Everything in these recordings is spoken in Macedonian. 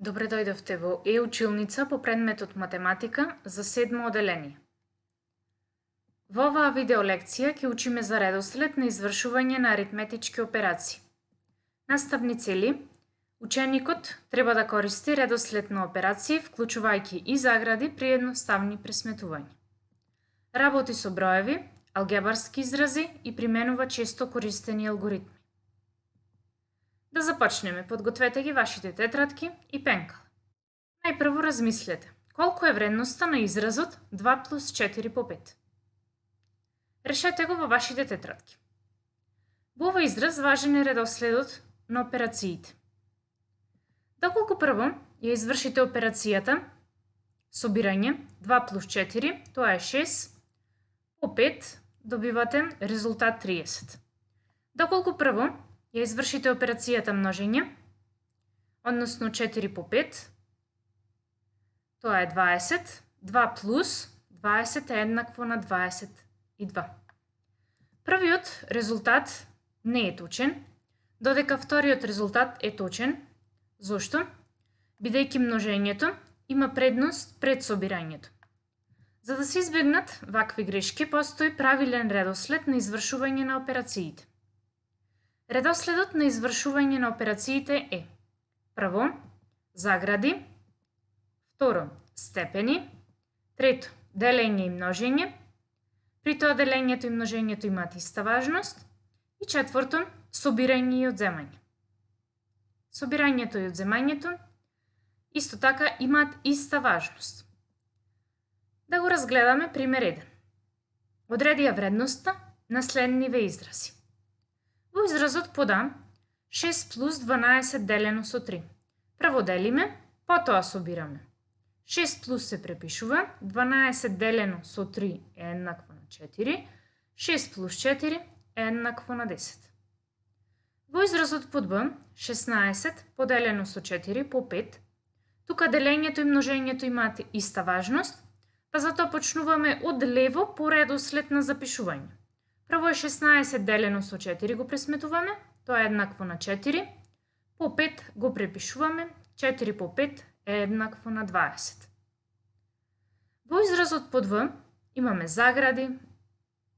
Добре дојдовте во училница по предметот математика за 7 оделение. Во оваа видео лекција ќе учиме за редослед на извршување на аритметички операции. Наставни цели: ученикот треба да користи редослед на операции, вклучувајќи и загради при едноставни пресметувања. Работи со броеви, алгебарски изрази и применува често користени алгоритми. Да започнеме, подгответе ги вашите тетрадки и пенкал. Најпрво размислете, колку е вредноста на изразот 2 плюс 4 по 5? Решете го во вашите тетрадки. Во овој израз важен е редоследот на операциите. Доколку прво ја извршите операцијата собирање 2 плюс 4, тоа е 6, по 5 добивате резултат 30. Доколку прво ја извршите операцијата множење, односно 4 по 5, тоа е 20, 2 плюс 20 е еднакво на 22. Првиот резултат не е точен, додека вториот резултат е точен. Зошто? Бидејќи множењето има предност пред собирањето. За да се избегнат вакви грешки, постои правилен редослед на извршување на операциите. Редоследот на извршување на операциите е: прво, загради, второ, степени, трето, делење и множење, при тоа делењето и множењето имаат иста важност, и четврто, собирање и одземање. Собирањето и одземањето исто така имаат иста важност. Да го разгледаме пример 1. Одреди ја вредноста на следниве изрази. Во изразот под А, 6 плюс 12 делено со 3. Прво делиме, потоа собираме. 6 плюс се препишува, 12 делено со 3 е еднакво на 4, 6 плюс 4 е еднакво на 10. Во изразот под Б, 16 поделено со 4 по 5, тука делењето и множењето имаат иста важност, па затоа почнуваме од лево по редослед на запишување. Прво е 16 делено со 4 го пресметуваме, тоа е еднакво на 4, по 5 го препишуваме, 4 по 5 е еднакво на 20. Во изразот под В имаме загради,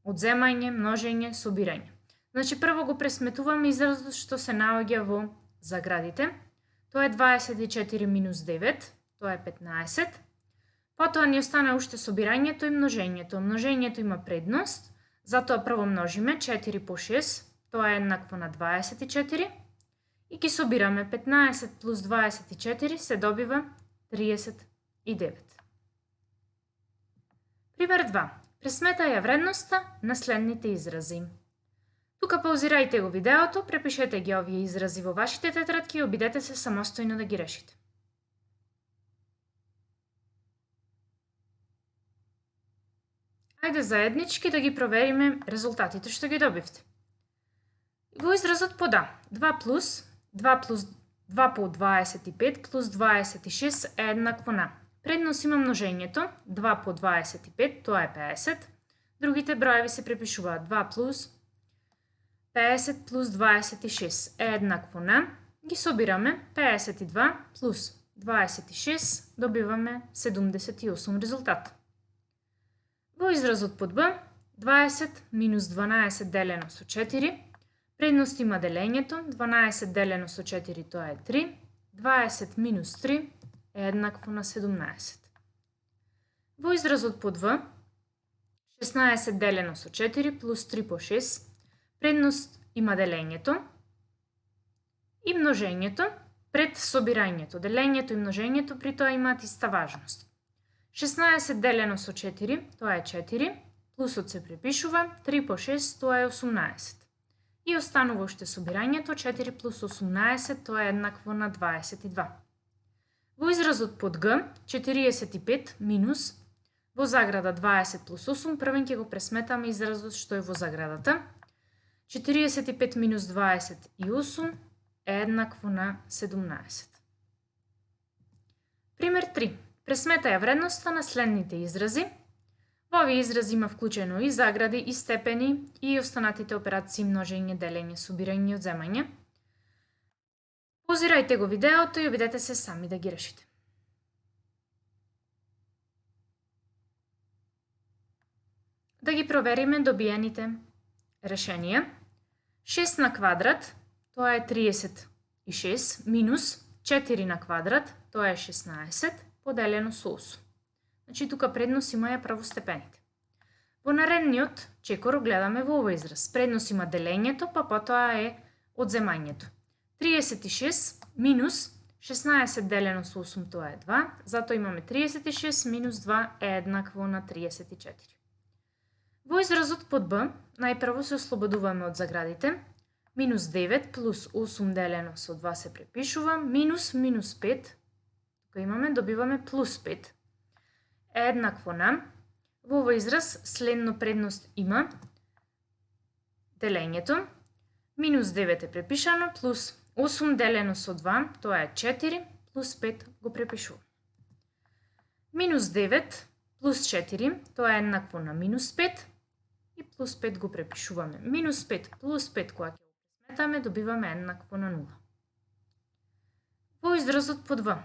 одземање, множење, собирање. Значи прво го пресметуваме изразот што се наоѓа во заградите, тоа е 24 минус 9, тоа е 15. Потоа ни остана уште собирањето и множењето. Множењето има предност, затоа прво множиме 4 по 6, тоа е еднакво на 24, и ги собираме 15 плюс 24 се добива 39. Пример 2. Пресметај ја вредноста на следните изрази. Тука паузирајте го видеото, препишете ги овие изрази во вашите тетрадки и обидете се самостојно да ги решите. Ајде заеднички да ги провериме резултатите што ги добивте. Во изразот под А, 2 плюс 2 по 25 плюс 26 е еднакво на. Предност има множењето, 2 по 25, тоа е 50. Другите броеви се препишуваат 2 плюс 50 плюс 26 е еднакво на. Ги собираме 52 плюс 26, добиваме 78 резултат. Во изразот под Б, 20 минус 12 делено со 4, предност има делењето, 12 делено со 4 тоа е 3, 20 минус 3 е еднакво на 17. Во изразот под В, 16 делено со 4 плюс 3 по 6, предност има делењето и множењето пред собирањето. Делењето и множењето при тоа имаат иста важност. 16 делено со 4, тоа е 4, плюсот се препишува, 3 по 6, тоа е 18. И останува уште собирањето, 4 плюс 18, тоа е еднакво на 22. Во изразот под Г, 45 минус, во заграда 20 плюс 8, првен ќе го пресметаме изразот што е во заградата. 45 минус 28 е еднакво на 17. Пример 3. Пресметај ја вредноста на следните изрази. Во овие изрази има вклучено и загради, и степени, и останатите операции множење, делење, собирање и одземање. Позирајте го видеото и обидете се сами да ги решите. Да ги провериме добиените решенија. 6 на квадрат, тоа е 36, минус 4 на квадрат, тоа е 16, поделено со 8. Значи, тука предност има ја првостепените. Во наредниот чекор гледаме во овој израз. Предност има делењето, па потоа е одземањето. 36 минус 16 делено со 8, тоа е 2, затоа имаме 36 минус 2 е еднакво на 34. Во изразот под Б, најпрво се ослободуваме од заградите. Минус 9 плюс 8 делено со 2 се препишува, минус 5, тука имаме, добиваме плюс 5, е еднакво на, во овој израз следно предност има делењето, минус 9 е препишано, плюс 8 делено со 2, тоа е 4, плюс 5 го препишува. Минус 9 плюс 4, тоа е еднакво на минус 5, и плюс 5 го препишуваме. Минус 5 плюс 5, кога ќе го пресметаме, добиваме еднакво на 0. Во изразот под В,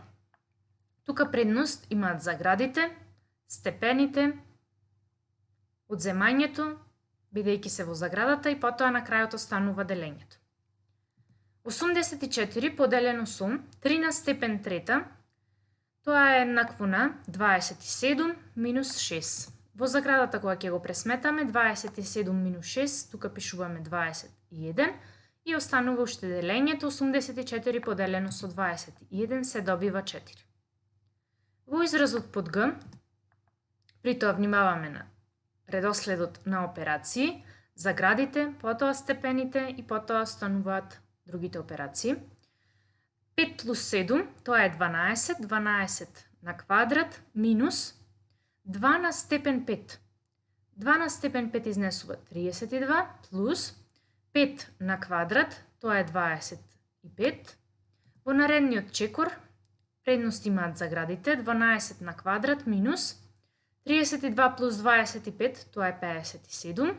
тука предност имаат заградите, степените, одземањето, бидејќи се во заградата, и потоа на крајот останува делењето. 84 поделено со 3 на степен трета, тоа е еднакво на 27 минус 6. Во заградата кога ќе го пресметаме, 27 минус 6, тука пишуваме 21, и останува уште делењето, 84 поделено со 21 се добива 4. Во изразот под Г, при тоа внимаваме на редоследот на операции, заградите, потоа степените и потоа остануваат другите операции. 5 плюс 7, тоа е 12, 12 на квадрат, минус 2 на степен 5. 2 на степен 5 изнесува 32, плюс 5 на квадрат, тоа е 25. Во наредниот чекор, предност имаат заградите, 12 на квадрат, минус 32 плюс 25, тоа е 57.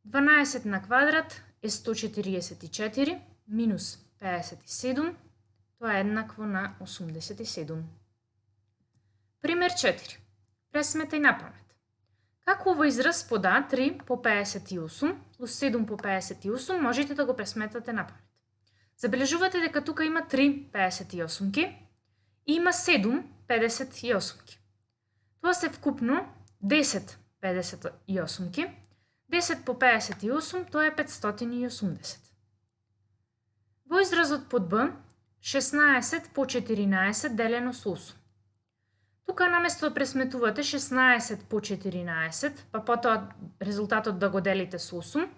12 на квадрат е 144, минус 57, тоа е еднакво на 87. Пример 4. Пресметај на памет. Како овој израз под А 3 по 58 плюс 7 по 58 можете да го пресметате на памет. Забележувате дека тука има 3 58-ки и има 7 58-ки. Тоа се вкупно 10 58-ки. 10 по 58, тоа е 580. Во изразот под Б, 16 по 14 делено со 8. Тука наместо да пресметувате 16 по 14, па потоа резултатот да го делите со 8,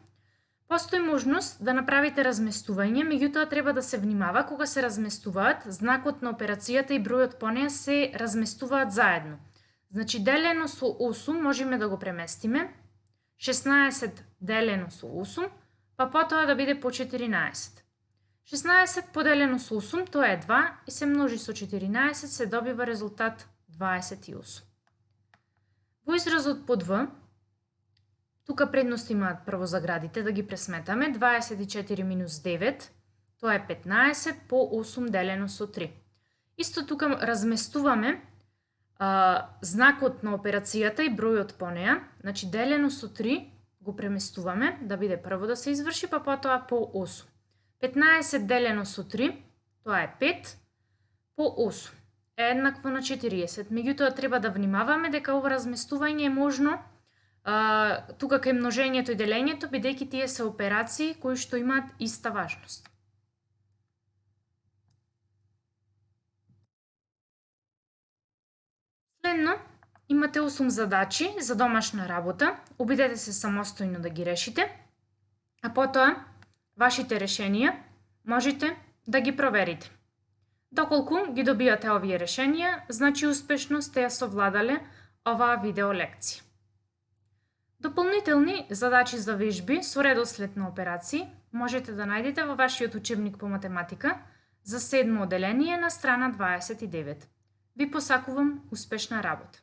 постои можност да направите разместување, меѓутоа треба да се внимава кога се разместуваат, знакот на операцијата и бројот по неа се разместуваат заедно. Значи делено со 8 можеме да го преместиме, 16 делено со 8, па потоа да биде по 14. 16 поделено со 8, тоа е 2, и се множи со 14, се добива резултат 28. Во изразот под В, тука предност имаат прво заградите, да ги пресметаме, 24 минус 9, тоа е 15 по 8 делено со 3. Исто тука разместуваме знакот на операцијата и бројот по неа, значи делено со 3 го преместуваме, да биде прво да се изврши, па потоа по 8. 15 делено со 3, тоа е 5, по 8 е еднакво на 40. Меѓутоа треба да внимаваме дека ова разместување е можно тука кај множењето и делењето, бидејќи тие се операции кои што имаат иста важност. Следно, имате 8 задачи за домашна работа, обидете се самостојно да ги решите, а потоа вашите решенија можете да ги проверите. Доколку ги добијате овие решенија, значи успешно сте ја совладале оваа видео лекција. Дополнителни задачи за вежби со редослед на операции можете да најдете во вашиот учебник по математика за 7 оделение на страна 29. Ви посакувам успешна работа.